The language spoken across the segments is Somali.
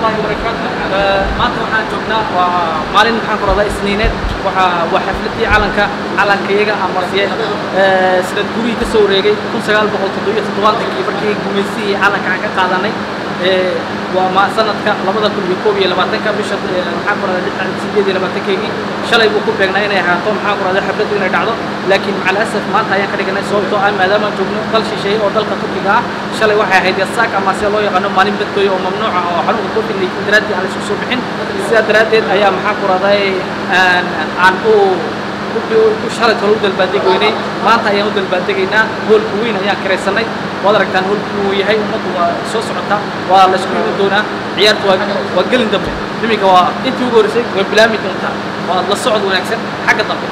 Waraxmatullaahi wabarakaatu. Maanta waxaan joognaa waa maalin, maxaan ku rahdaa, Isniineed. Waa xafladii calanka, calankayaga ama sanad gurigii ka soo wareegay 1977-kii markii gumaysihii calanka aan ka qaadanay. Waa ma sanadka 2021-ka, bisha, maxaan ku rahdaa, 28-keygii shalay buu ku beegnaa inay ahaato, maxaan ku rahdaa, xafladdu inay dhacdo, laakiin macal asaf maanta ayaan ka dhiganay, sababtoo ah maadaama aan joogno dal shisheeye oo dalka Turkiga ah. Shalay waxay ahayd yasaak ama sida loo yaqaano maalin badkooya oo mamnuuca oo xanuunka COVID-19 daraaddii aan la isku soo bixin. Sidaa daraaddeed ayaa, maxaan ku rahday, aan u shalay tolo u dalbaadeg weynay. Maanta ayaan u dalbaaddegaynaa. Hoolka weyn ayaan kiraysanay. Waad aragtaan hoolku inuu yahay. Ummaddu waa soo socotaa, waa la isku iman doonaa. Ciyaartu waa gelin dambe. Iminka waa intii ugu horreysay, way bilaami doontaa. Waa la socod wanaagsan xagga dambe.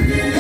Thank you.